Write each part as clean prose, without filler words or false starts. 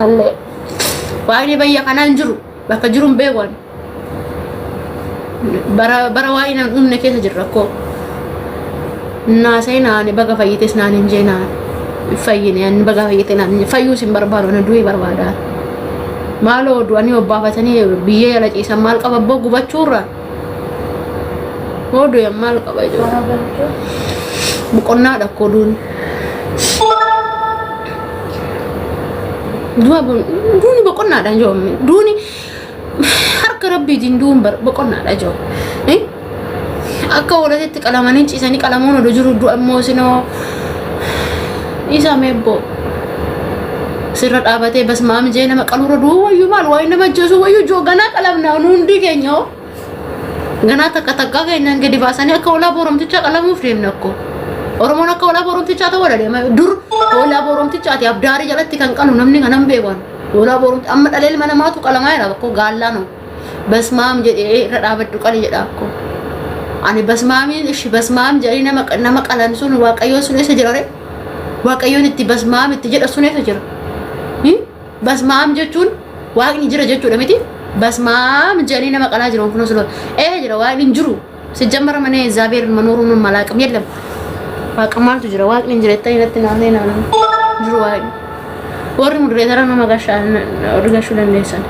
Mallee. Waaqni bayya kanaa hin jiru. Bakka jiru hin beeku ani. Bara bara waa'ee naan uumne keessa jirra koo. Naasee naani baga fayyites naan hin jee naan fayyine ani baga fayyite naan hin jee fayyuus hin barbaadu ani du'ee barbaada. Maaloo du'anii obbaafatanii biyyee jala ciisan maal qaba abboo gubachuurra. Hoo du'e maal qaba ijoollee. Boqonnaadha koo duun. Du'a duuni boqonnaadha ijoollee. Duuni harka rabbiitiin duun bar boqonnaadha ijoollee. Akka hoolatitti qalamanii ciisanii qalamuun oduu jiru du'a immoo isinoo isa meebboo. Sirra dhaabatee basmaam jee nama qaluurra du'uu wayyuu maal waa'ee nama ajjeesuu wayyuu joo ganaa qalamna nu hundi keenya hoo. Ganaa takka takkaa keenyaan gadi baasanii akka hoolaa booromtichaa qalamuuf deemna akkoo. Oromoon akka hoolaa booromtichaa ta'uu dha dur hoolaa booromtichaati abdaarii jalatti kan qalu namni kanan beekan. Hoolaa booromti amma dhalee ilma namaatu qalamaa jira akkoo gaallaa noo. Basmaam jedhee irra dhaabadhu qali jedha akkoo. Ani basmaamiin ishi basmaam jedhanii nama nama qalan sun waaqayyoon sun eessa jira ree? Waaqayyoon itti basmaam itti jedha sun eessa jira? Basmaam jechuun waaqni jira jechuudha miti? Basmaam jedhanii nama qalaa jiru kunoo siloo. Eessa jira waaqni hin jiru. Sijjammara manee Zaabeer manooruu malaaqam yelam. Waaqa maaltu jira waaqni hin jira jettanii natti naannee naannoo jiru waaqni. Warri mudureetara nama gashuu dandeessan.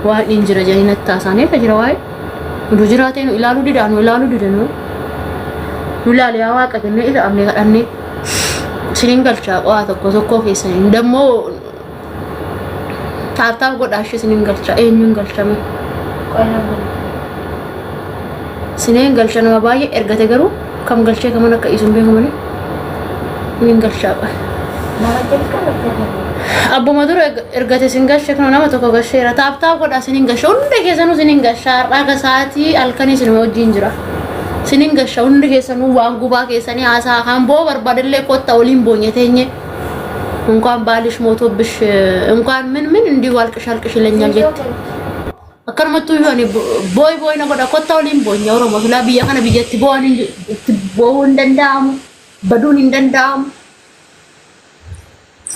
Waaqni hin jira jedhanii natti haasa'an eessa jira waaqni? Utuu jiraatee nu ilaaluu didaa nu ilaaluu dida nu. Nu ilaali yaa waaqa jennee isa abnee kadhannee. Isiniin galchaa qo'aa tokko tokkoo keessaniin. Dammoo taaptaap godhaa ishee isiniin galchaa eenyuun galchame. Isiniin galcha nama baay'ee ergate garuu kam galchee kaman akka dhiisu hin beeku malee. Isiniin galchaa qo'a. Abbuma dura ergate isin gashe kun nama tokko gasheera. Taap taap godhaa isiniin gasha. Hundi keessanuu isiniin gasha. Har'aa ga sa'aatii halkanii isin wajjin jira. Isiniin gasha hundi keessanuu waan gubaa keessanii haasaa kan boo barbaadellee kotta waliin boonye teenye. እንኳን ባልሽ ሞቶብሽ እንኳን ምን ምን እንዲሁ አልቅሽ አልቅሽ ይለኛል jette. Akkanumattuu yoo ani booy booy na godha kottaa waliin boonya Oromoo silaa biyya kana biyyatti boo'an itti boo'uu hin danda'amu baduun hin danda'amu.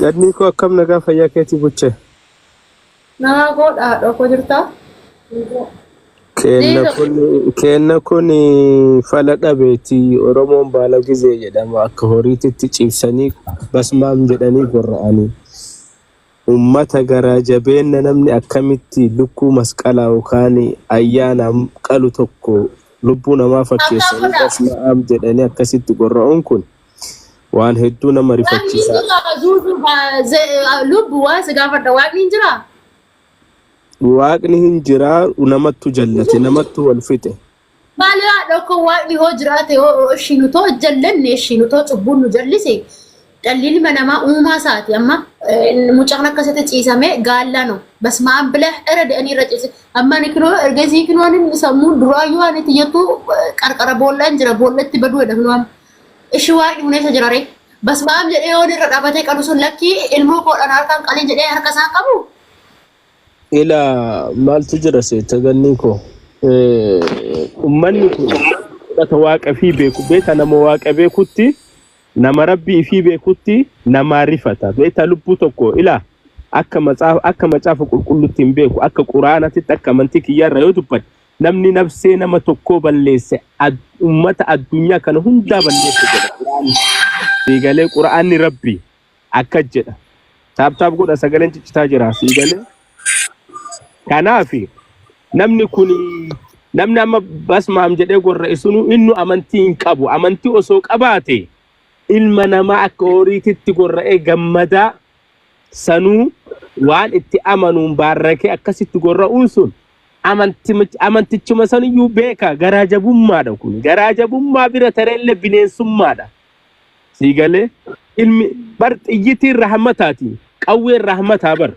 Gadnii koo akkam nagaa fayyaa keetii buche. Nagaa koo dhaadhoo koo jirtaa? Keenna kun keenna kun fala dhabeeti Oromoon baala gizee jedhama akka horiititti ciibsanii basmaam jedhanii gorra'anii. Ummata garaa jabeenna namni akkamitti lukkuu masqalaa yookaan ayyaanaam qalu tokko lubbuu namaa fakkeessanii basma'aam jedhanii akkasitti gorra'uun kun waan hedduu nama Waaqni hin rifachiisaa. jira zuuzuu lubbu waan si gaafadha waaqni hin jiraa? Waaqni hin jiraa namattu jallate namattu wal fixe. Maali haadha koo waaqni hoo jiraate hoo ishii nu too jallanne ishii nu too cubbuun nu jallise dhalli ilma namaa uumaa isaati amma mucaan akkasitti ciisame gaallaa no basmaan bila era de'anii irra ciise amma ani kinoo ergasii kinoo ani sammuun duraayyuu ani tiyyattu qarqara boollaan jira boollatti baduu jedha kinoo amma ishii waaqni kun eessa jira ree basmaam jedhee yoon irra dhabatee qalu sun lakkii ilmoo koodhaan harkaan qalii jedhee harka isaan qabu. Ila maaltu jira seeta gannii koo. Ummanni kun fudhata waaqa fi beeku beeka nama waaqa beekutti nama rabbii fi beekutti namaa rifata beekta lubbuu tokko ila akka macaafa akka macaafa qulqullutti hin beeku akka quraanatitti akka amantii kiyyaarra yoo dubbadhe namni nafsee nama tokkoo balleesse ummata addunyaa kana hundaa balleesse jedha quraanni. Siigalee quraanni rabbii. Akkas jedha. Taap taap godha sagaleen ciccitaa jira sii galee. Kanaaf namni kun namni amma basmaam jedhee gorra'e sunu innu amantii hin qabu. Amantii osoo qabaate ilma namaa akka horiititti gorra'ee gammadaa sanuu waan itti amanuun baarrakee akkasitti gorra'uun sun amantichuma saniyyuu beeka garaa jabummaadha kun garaa jabummaa bira tareellee bineensummaadha. Sii galee ilmi bar xiyyitiin rahmataati qawween rahmataa bar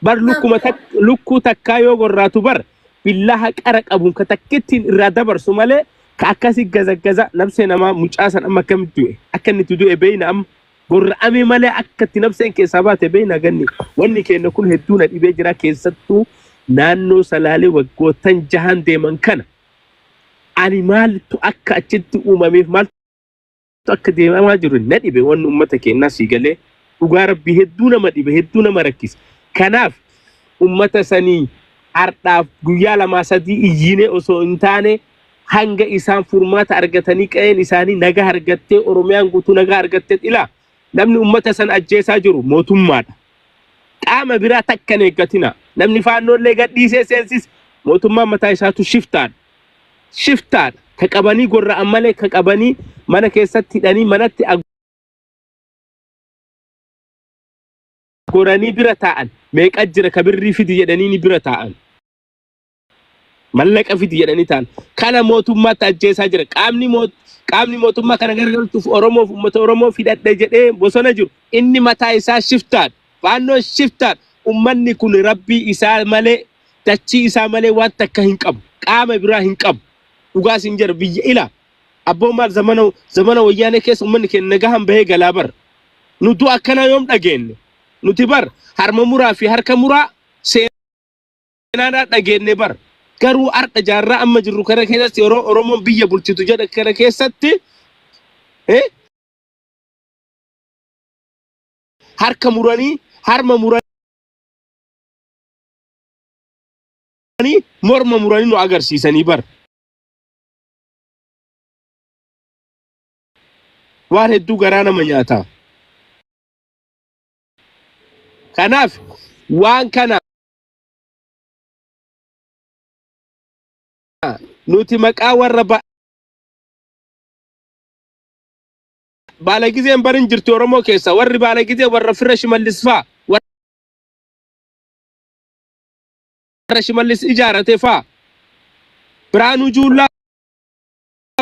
bar lukkuma tak lukkuu takkaa yoo gorraatu bar billaha qara qabuun ka takkittiin irraa dabarsu malee ka akkasi gazaggaza nabsee namaa mucaa san amma akkamitti du'e akka inni itti du'e beeyna amma gorra'ame malee akka itti nabseen keessaa baate beeyna ganni wanni keenya kun hedduu na dhibee jira keessattuu naannoo salaalee waggoottan jahan deeman kana ani maaltu akka achitti uumameef maaltu akka deemamaa jiru na dhibe wanni uummata keenyaa sii galee Dhugaa rabbii hedduu nama dhiba, hedduu nama rakkisa. Kanaaf ummata sanii hardhaaf guyyaa lamaa sadii iyyinee osoo hin taane hanga isaan furmaata argatanii qa'een isaanii nagaa argattee Oromiyaan guutuu nagaa argattee ilaa namni ummata san ajjeesaa jiru mootummaadha. Qaama biraa takka hin eeggatina. Namni faannoollee gadhiisee seensis mootummaan mataa isaatu shiftaadha. Shiftaadha. Ka qabanii gorra'an malee ka qabanii mana keessatti hidhanii manatti goranii bira taa'an meeqa jira ka birrii fidi jedhanii ni bira taa'an. Mallaqa fidi jedhanii taa'an. Kana mootummaatti ajjeesaa jira. Qaamni mootummaa kana gargalchuuf Oromoof uummata Oromoof hidhadhe jedhee bosona jiru inni mataa isaa shiftaadha. Faannoon shiftaadha. Uummanni kun rabbii isaa malee dachii isaa malee waan takka hin qabu. Qaama biraa hin qabu. Dhugaa siin jedha biyya ila. Abboon maal zamana wayyaanee keessa uummanni keenya nagahan bahee galaa bar. Nu du'a akkanaa yoom dhageenne? Nuti bar harma muraa fi harka muraa seenaadhaan dhageenne bar. Garuu har'a jaarraa amma jirru kana keessatti yeroo Oromoon biyya bulchitu jedha kana keessatti harka muranii harma muranii morma muranii nu agarsiisanii bar. Waan hedduu garaa nama nyaata. Kanaaf waan kana nuti maqaa warra baala gizeen barin jirti Oromoo keessa warri baala gizee warra fira Shimallis faa warra Shimallis ijaarate faa Biraanuu Juullaa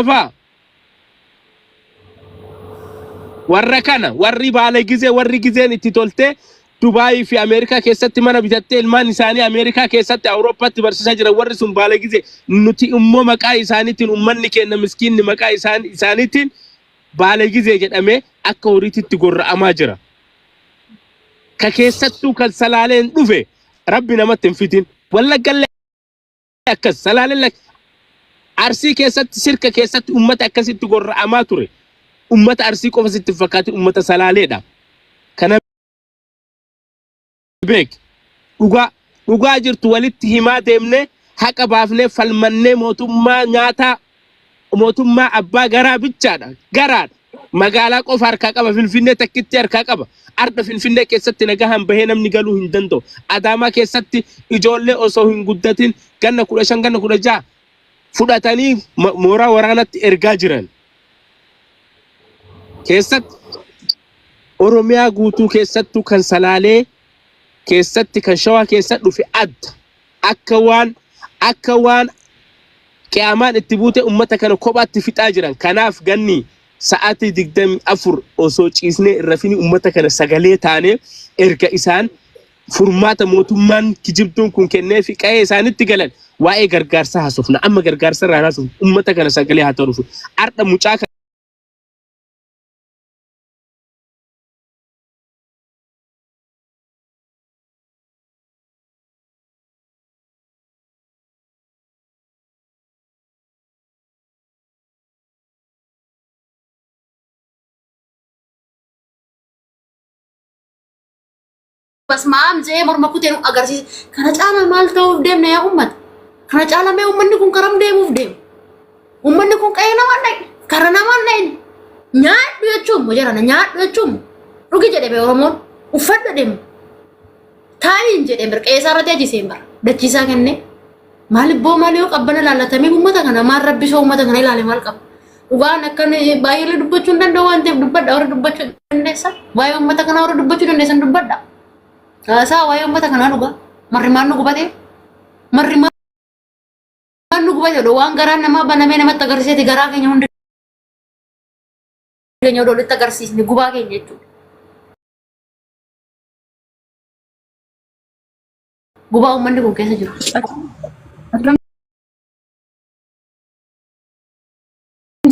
faa warra kana warri baala gizee warri gizeen itti toltee Dubaayii fi Ameerikaa keessatti mana bitattee ilmaan isaanii Ameerikaa keessatti Awurooppaatti barsiisaa jiran warri sun baala gizee nuti immoo maqaa isaaniitiin ummanni keenya miskiinni maqaa isaaniitiin baala gizee jedhamee akka horiititti gorra'amaa jira. Ka keessattuu kan salaaleen dhufe rabbi namatti hin fidin. Wallaggallee akkas salaaleen Arsii keessatti sirka keessatti ummata akkasitti gorra'amaa ture. Ummata Arsii qofa sitti hin fakkaatin ummata salaaleedha. Kana beek. Dhugaa dhugaa jirtu walitti himaa deemnee haqa baafnee falmannee mootummaa nyaataa mootummaa abbaa garaa bichaadha. Garaadha. Magaalaa qofa harkaa qaba. Finfinnee takkitti harkaa qaba. Arda Finfinnee keessatti nagahaan bahee namni galuu hin danda'u. Adaamaa keessatti ijoollee osoo hin guddatin ganna 15 ganna 16 fudhatanii mooraa waraanatti ergaa jiran. Keessatti Oromiyaa guutuu keessattuu kan Salaalee keessatti kan Shawaa keessa dhufe adda. Akka waan qiyaamaan itti buute ummata kana kophaatti fixaa jiran. Kanaaf ganni sa'aatii 24 osoo ciisnee irra fini ummata kana sagalee taanee erga isaan furmaata mootummaan kijibduun kun kennee fi qa'ee isaanitti galan waa'ee gargaarsaa haasofna. Amma gargaarsa irraa haasofna. Ummata kana sagalee haa ta'uuf. Ardha mucaa Basmaam je'ee morma kutee nu agarsiisa. Kana caalaa maal ta'uuf deemna yaa uummata? Kana caalaa mee uummanni kun karam deemuuf deema? Uummanni kun qe'ee namaan dhaqne, kara namaan dhaqne. Nyaadhu jechuun moo jarana nyaadhu jechuun dhugi jedhe bee Oromoon uffadhu deemu. Taa'iin jedhee bar qe'ee isaa irratti ajiseen bara dachiisaa kennee. Maal ibboo maal yoo qabbana laallatamee uummata kana maal rabbisoo uummata kana ilaale maal qaba? Dhugaan akkan baay'ee dubbachuu hin danda'u waan ta'eef dubbadha warra dubbachuu dandeessan. Waa'ee uummata kanaa warra dubbachuu dandeessan dubbadha. Haasaa waa'ee uummata kanaa dhugaa. Marri maal nu gubatee? Marri maal nu gubatee? Waan garaan namaa banamee namatti agarsiiseeti garaa keenya hundi keenya odoo walitti agarsiisne gubaa keenya jechuudha. Gubaa uummanni kun keessa jiru. Akkam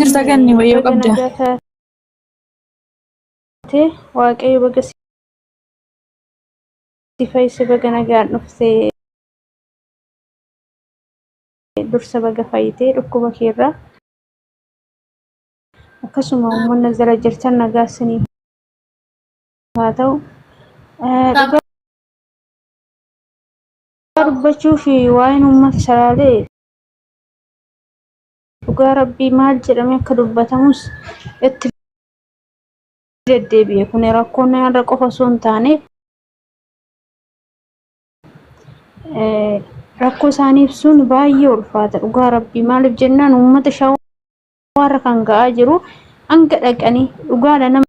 jirta ganni wayyoo Baga qabda. nagaa taate Waaqayyo baga si fayyise baga nagaan dhufte dursa baga fayyite dhukkuba keerraa akkasuma uummanni as jala jirtan nagaa isiniif Haa ta'u. Dhugaa dubbachuuf waa'een uummata Salaalee dhugaa rabbii maal jedhamee akka dubbatamus itti deddeebi'e. Kun rakkoon irra qofa osoo hin taane rakkoo isaanii ibsuun baay'ee ulfaata dhugaa rabbii. Maaliif jennaan uummata shawaarra kan ga'aa jiru hanga dhaqanii dhugaadha nama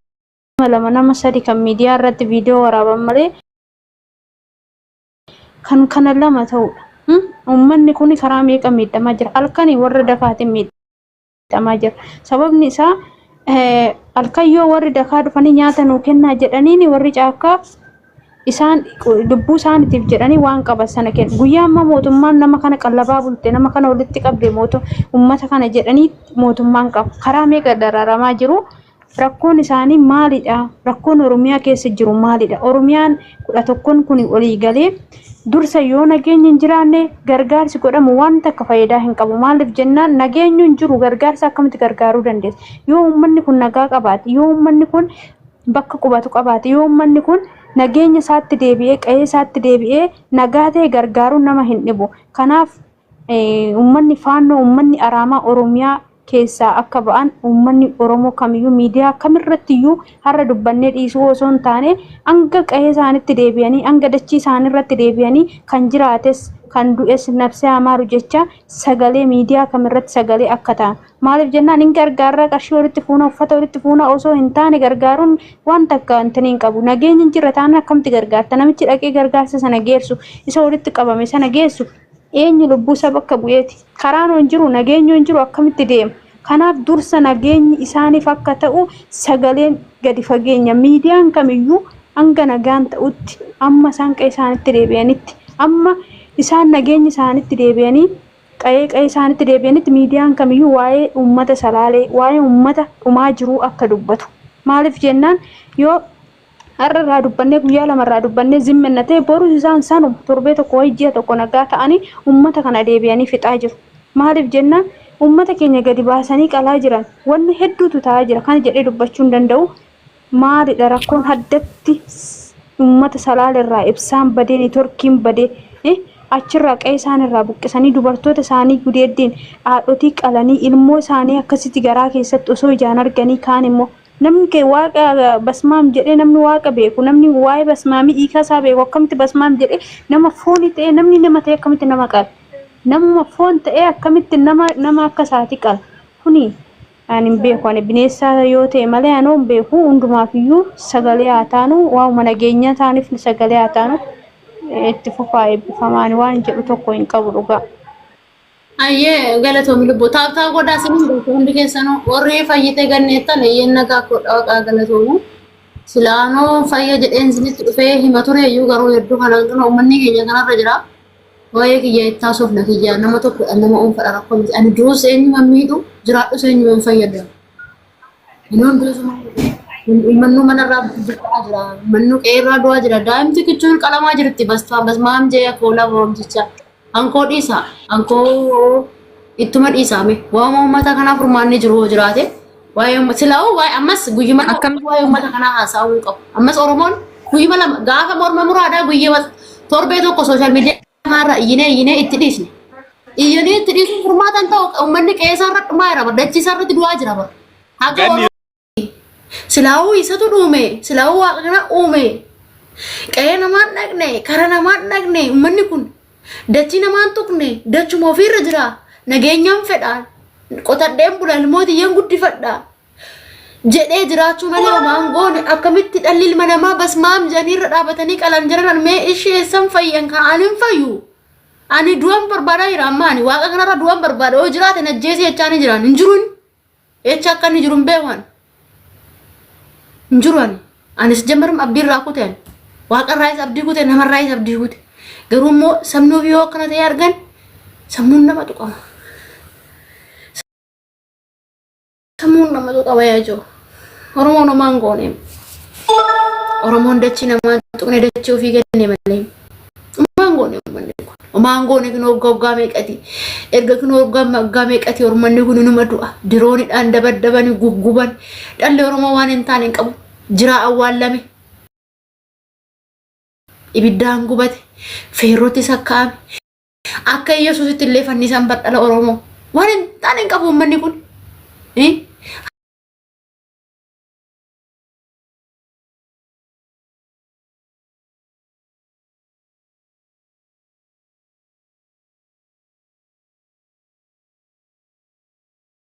lama nama sadi kan miidiyaa irratti viidiyoo waraaban malee kan kana lama ta'udha. Uummanni kun karaa meeqa miidhamaa jira? Halkanii warra dakaatiin miidhamaa jira. Sababni isaa halkan yoo warri dakaa dhufanii nyaata nuu kennaa jedhaniin warri caakkaa isaan lubbuu isaaniitiif jedhanii waan qaban sana kennu. Guyyaa ammaa mootummaan nama kana qallabaa bulte, nama kana walitti qabde, uummata kana jedhanii mootummaan qaba. Karaa meeqa dararamaa jiru? Rakkoon isaanii maalidha? Rakkoon Oromiyaa keessa jiru maalidha? Oromiyaan 11n kun olii galee dursa yoo nageenyi hin jiraanne gargaarsi godhamu waan takka faayidaa hin qabu. Maaliif jennaan nageenyi hin jiru, gargaarsa akkamitti gargaaruu dandeessa? Yoo uummanni kun nagaa qabaate, yoo uummanni kun bakka qubatu qabaate, yoo uummanni kun nageenya isaatti deebi'ee, qe'ee isaatti deebi'ee nagaa ta'e, gargaaruun nama hin dhibu. Kanaaf uummanni faannoo, uummanni araamaa Oromiyaa keessaa akka ba'an, uummanni Oromoo kamiyyuu miidiyaa kamirrattiyyuu har'a dubbannee dhiisuu osoo hin taane, hanga qe'ee isaanitti deebi'anii, hanga dachii isaaniirratti deebi'anii, kan jiraates kan du'es nafsee amaaru jecha sagalee miidiyaa kamirratti sagalee akka ta'an. Maaliif jennaan hin gargaarraa, qarshii walitti fuuna, uffata walitti fuuna osoo hin taane, gargaaruun waan takka wanti hin qabu. Nageenyi hin jirre taanaan akkamitti gargaarta? Namichi dhaqee gargaarsa sana geessu, isa walitti qabame sana geessu eenyu? Lubbuu isaa bakka bu'eeti. Karaan hin jiru, nageenyi hin jiru, akkamitti deema? Kanaaf dursa nageenyi isaaniif akka ta'u sagaleen gadi fageenya miidiyaan kamiyyuu hanga nagaan ta'utti, amma isaan qe'ee isaanitti deebi'anitti, amma isaan nageenya isaanitti deebi'anii qe'ee isaanitti deebi'anitti, miidiyaan kamiyyuu waa'ee uummata Salaalee, waa'ee uummata dhumaa jiruu akka dubbatu. Maaliif jennaan yoo har'a irraa dubbannee, guyyaa lama irraa dubbannee zimminna ta'e, boru isaan sanuma torbee tokko wayii ji'a tokko nagaa ta'anii uummata kana deebi'anii fixaa jiru. Maaliif jennaan uummata keenya gadi baasanii qalaa jiran, wanni hedduutu ta'aa jira. Kana jedhee dubbachuu hin danda'u. Maalidha rakkoon addatti uummata Salaaleerraa? Ibsaan badee, neetworkiin badee, achirraa qe'ee isaan irraa buqqisanii, dubartoota isaanii gudeeddiin, haadhotii qalanii, ilmoo isaanii akkasitti garaa keessatti osoo ijaan arganii, kaan immoo namni kee waaqa basmaam jedhee, namni waaqa beeku, namni waa'ee basmaamii hiikaa isaa beeku, akkamitti basmaam jedhee nama foonii ta'ee, namni nama ta'e akkamitti nama qala? Namuma foon ta'ee akkamitti nama akka isaati qala? Kuni ani hin beeku. Ani bineensa yoo ta'e malee anoo hin beeku. Hundumaafiyyuu sagalee haa taanu, waa'uma nageenya taaniif sagalee haa taanu. Itti fufaa, eebbifamaa. Ani waan jedhu tokko hin qabu dhugaa. Ayyee, galatoomi lubbuu. Tap tap godhaa isin beeku hundi keessanuu. Warri fayyitee ganneettan, eeyyeen, nagaa kodha, waaqaa galatoomu. Silaanoo fayya jedheen isinitti dhufee hima ture iyyuu, garuu hedduu kana kana uummanni keenya kanarra jira. Waa'ee kiyya itti haasofna, kiyya nama tokkodha, nama dhuunfaadha, rakkoo miti. Ani du'us eenyuma miidhu, jiraadhus eenyuma hin fayyadamu. Inni hunduu uummannu manarraa buqqa'aa jira. Uummannu qe'eerraa du'aa jira. Daa'imti kichuun qalamaa jirti. Bastaan basmaam jee akka hoolaa boomticha. Ankoo dhiisa. Ankoo ittuma dhiisaame. Waa'uma uummata kanaa furmaanni jiru hoo jiraate. Waa'ee uummata silaa'uu waa'ee ammas guyyuma Akkam waa'ee uummata kanaa haasa'uu hin qabu. Ammas Oromoon guyyuma lama gaafa morma muraadhaa guyyuma torbee tokko social media kanarra iyyinee iyyinee itti dhiisne. Iyyanii itti dhiisuun furmaata hin ta'u, uummanni qe'ee isaarra dhumaa jira bara, dachii isaarratti du'aa jira bara. Haga Ganni Silaa'uu isatu dhuume, silaa'uu waaqa kana uume. Qe'ee namaan dhaqne, kara namaan dhaqne, uummanni kun dachii namaan tuqne, dachuma ofiirra jira. Nageenyaan fedha, qotadheen bula, ilmootiyyeen guddifadha jedhee jiraachuu malee homaan goone. Akkamitti dhalli ilma namaa basmaam jedhanii irra dhaabatanii qalan jiran? Mee ishee eessan fayyan kan ani hin fayyu. Ani du'an barbaadaa jira amma, ani waaqa kanarra du'an barbaada. Yoo jiraate najjeesii jechaa ni jiran, hin jiruun. Jecha akka inni jiru hin beeku ani. Hin jiru ani. Anis jammarum abdii irraa kute ani. Waaqa irraayis abdii kute, namarraayis abdii kute. Garuu immoo sabni ofii yoo akkana ta'e argan sammuun nama tuqama. Sammuun nama tuqama yaa jiru. Oromoon homaan goone. Oromoon dachii namaa tuqne, dachii ofii kenne malee. Homaan goone uummanni kun. Homaan goone. Kun waggaa waggaa meeqati? Erga kun waggaa waggaa meeqati uummanni kun inuma du'a. Diroonidhaan dabaddabani gugguban. Dhalli Oromoo waan hin taane hin qabu. Jiraa awwaallame. Ibiddaan gubate. Feerrootti sakkaa'ame. Akka Yesuusitti illee fannisan bar dhala Oromoo. Waan hin taane hin qabu uummanni kun.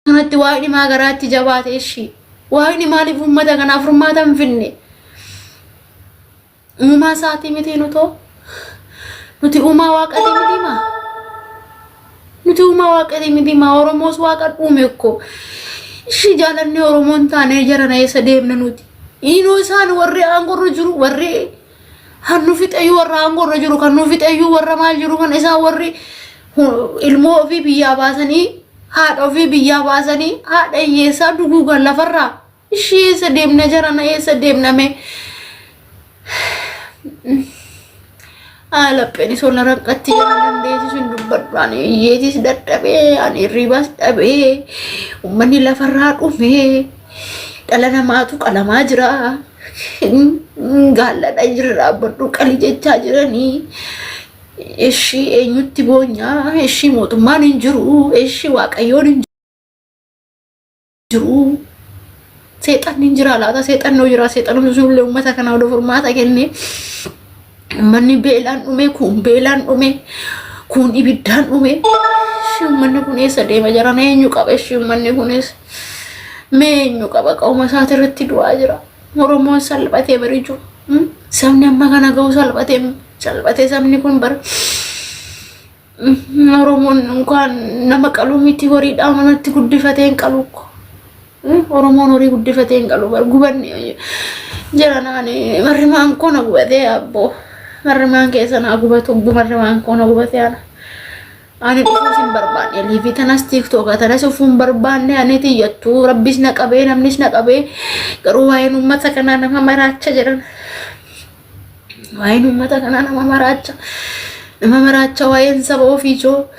Kanatti waaqni maa garaatti jabaate ishii? Waaqni maaliif uummata kanaaf furmaata hin finne? Uumaa isaatii miti nutoo? Nuti uumaa waaqatii miti maa? Nuti uumaa waaqatii miti maa? Oromoos waaqa uume ko. Ishii jaalannee Oromoon taanee jarana eessa deemna nuti? Inuu isaan warri aangorra jiru warri kan nu fixeyyuu warra aangorra jiru kan nu fixeyyuu warra maal jiru kan isaan warri ilmoo ofii biyyaa baasanii haadha ofii biyyaa baasanii haadha hiyyeessaa duguugan lafarraa ishii eessa deemna jarana eessa deemna mee lapheen osoo na raqqatti jala dandeessisu hin dubbadhu ani hiyyeetis dadhabee ani hirriibas dhabee uummanni lafarraa dhumee dhala namaatu qalamaa jira gaalladha jira dhaabbadhu qali jechaa jiranii Ishii eenyutti boonyaa? Ishii mootummaan hin jiru. Ishii waaqayyoon hin jiru. Seexanni hin jira laata? Seexanni hoo jira? Seexanni sunillee uummata kana odoo furmaata kenne. Uummanni beelaan dhume, kun beelaan dhume, kun ibiddaan dhume. Ishii uummanni kun eessa deema jiran? Eenyu qaba ishii uummanni kunis? Mee eenyu qaba? Qauma isaati irratti du'aa jira. Oromoon salphatee bari jiru. Sabni amma kana ga'u salphatee salphatee sabni kun bara. Oromoon inkaan nama qaluu miti horiidhaa manatti guddifatee hin qalu. Oromoon horii guddifatee hin qalu bara gubanni jira naani marrimaan koo na gubatee abboo marrimaan keessa naa gubatu marrimaan koo na gubatee ana. Ani dhufuus hin barbaanne liivii tanas tiiktooka tanas dhufuu hin barbaanne ani tiyyattuu rabbis na qabee namnis na qabee garuu waa'een uummata kanaa nama maraacha jedhan. Waa'een uummata kanaa nama maraacha. Nama maraacha waa'een saba ofii joo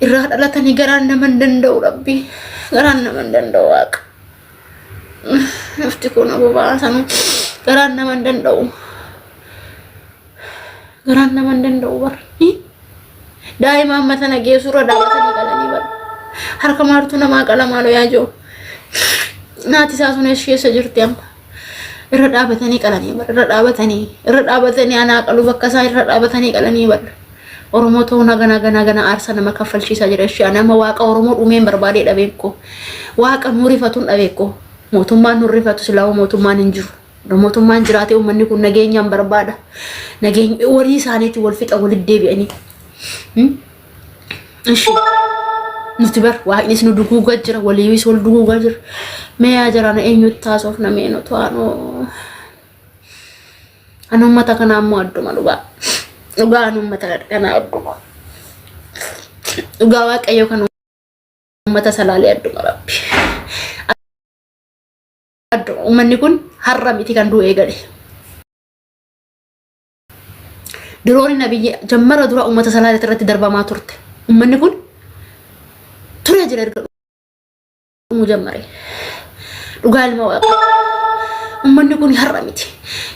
irraa dhalatanii garaan nama hin danda'u rabbi garaan nama hin danda'u waaqa. Nafti kun boba'aa sanuu garaan nama hin danda'u. Garaan nama hin danda'u bara. Daa'ima amma tana geessu irra dhaabatanii qalanii bara. Harka maartuu namaa qalamaa loyaa jiru. Naati isaa sun eessa keessa jirti amma. Irra dhaabatanii qalanii bara. Irra dhaabatanii irra dhaabatanii anaa qalu bakka isaa irra dhaabatanii qalanii bara. Oromoo ta'uun hagana hagana hagana aarsaa nama kaffalchiisaa jira ishee ani amma waaqa Oromoo dhumeen barbaadee dhabeekko. Waaqa nu rifatuun dhabeekko. Mootummaan nu rifatu silaa mootummaan hin jiru. Mootummaan jiraatee uummanni kun nageenyaan barbaada. Nageenya walii isaaniitiin wal fixa walitti deebi'anii. Ishi nuti bar waaqnis nu duguugaa jira waliiwis wal duguugaa jira. Mee yaa jiraana eenyutti haasofna mee nuti waanoo. Ani uummata kanaa immoo adduma dhugaa. Dhugaa ani uummata kanaa adduma. Dhugaa waaqayyo kan uummata salaalee adduma rabbi. Adduma uummanni kun har'a miti kan du'u eegale. Dirooni nabiyyi jammara dura uummata salaalee irratti darbamaa turte. Uummanni kun turee jira erga dhumuu jammare. Dhugaa ilma waaqa. Uummanni kun har'a miti.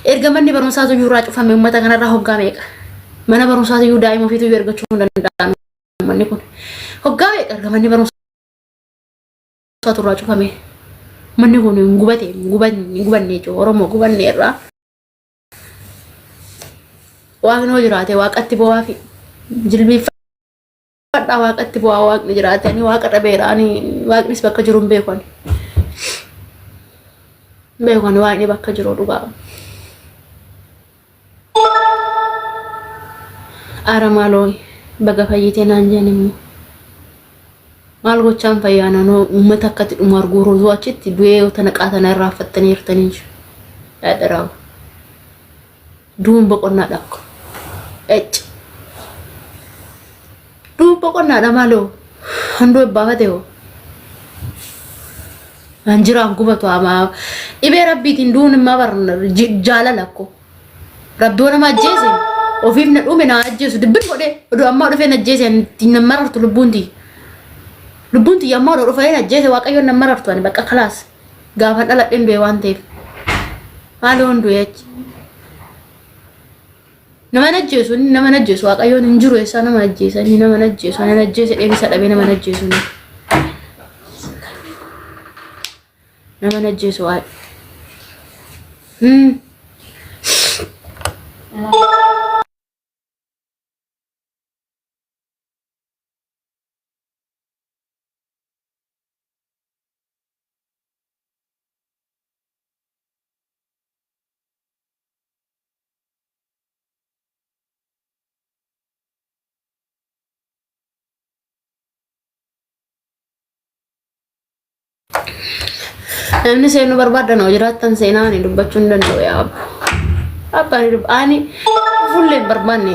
Erga manni barumsaatu iyyuu irraa cufame uummata kanarraa hoggaa meeqa? Mana barumsaatu iyyuu daa'ima ofiitu iyyuu ergachuu hin danda'an uummanni kun. Hoggaa meeqa erga manni barumsaatu irraa cufame? Manni kun hin gubate hin gubanne jechuudha. Oromoo gubanne irraa. Waaqni hoo jiraate waaqatti bo'aa fi jilbiinfadhaa waaqatti bo'aa waaqni jiraate ani waaqa dhabeera ani waaqnis bakka jiru hin beeku ani. Beeku ani waaqni bakka jiru dhugaa. Ara maaloo baga fayyitee naan jedhan immoo. Maal gochaan fayyaa naannoo uummata akkatti dhumu arguu roozuu achitti du'ee tana qaatana irraa affattanii jirtanii jiru. Dhaadharaawu. Du'uun boqonnaadha akka. Ecc. Du'uun boqonnaadha maaloo. Handuu ebbaafate hoo. An jiraan gubatu amaa. Dhibee rabbiitiin du'uun immoo bar jaalala akkoo. Rabbi yoo nama ajjeese ofiif na dhume na ajjeesu dubbin godhee oduu ammaa dhufee na ajjeese na marartu lubbuun tiyya. Lubbuun tiyya ammaa oduu dhufee na ajjeese waaqayyoon na marartu ani bakka kalaas gaafa dhaladheen du'e waan ta'eef. Maali hoon du'e achi. Nama hin ajjeesu inni nama hin ajjeesu waaqayyoon hin jiru eessaa nama ajjeesa inni nama hin ajjeesu ani ajjeese dheerisa dhabee nama hin ajjeesu inni. Nama hin ajjeesu waaqa. Namni seenuu barbaadan hoo jiraattan seenaa ani dubbachuu hin danda'u yaa abbo. Abba ani dubba ani fullee hin barbaanne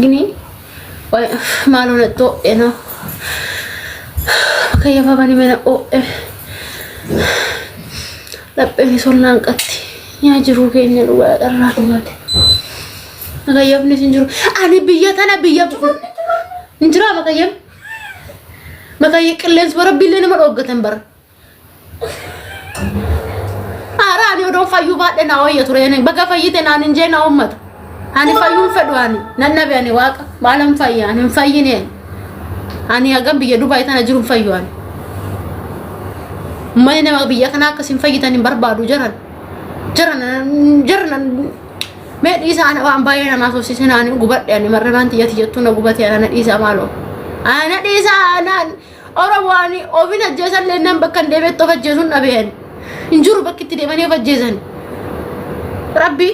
gini maaloo natti ho'e na. Bakka bani mana ho'e. Lapheen sollaan qatti. Yaa jiruu keenya dhugaa dharraa dhugaate. Makayyafni hin jiru. Ani biyya tana biyya hin jiraa makayyaf. Makayya qilleensi bara billee nama dhooggatan bara. Haara ani odoon fayyuu baadhe naa wayya ture. Baga fayyite naan hin jee naa uummata. Ani fayyuun fedhu ani nan dhabe ani waaqa maalan fayya ani hin fayyine. Ani hagam biyya Dubaay tana jiru hin fayyu ani. Uummanni nama biyya kanaa akkas hin fayyitan hin barbaadu jaran. Jaran jaran mee dhiisa ana waan baay'ee namaa soosisin ani gubadhe ani marrabaan tiyya tiyyattuu na gubate ana na dhiisa maaloo. Ana dhiisa anaan Oromoo ani ofin ajjeesan leennaan bakka hin deemetti of ajjeesuun dhabee ani. Hin jiru bakki itti deemanii of ajjeesan. Rabbi.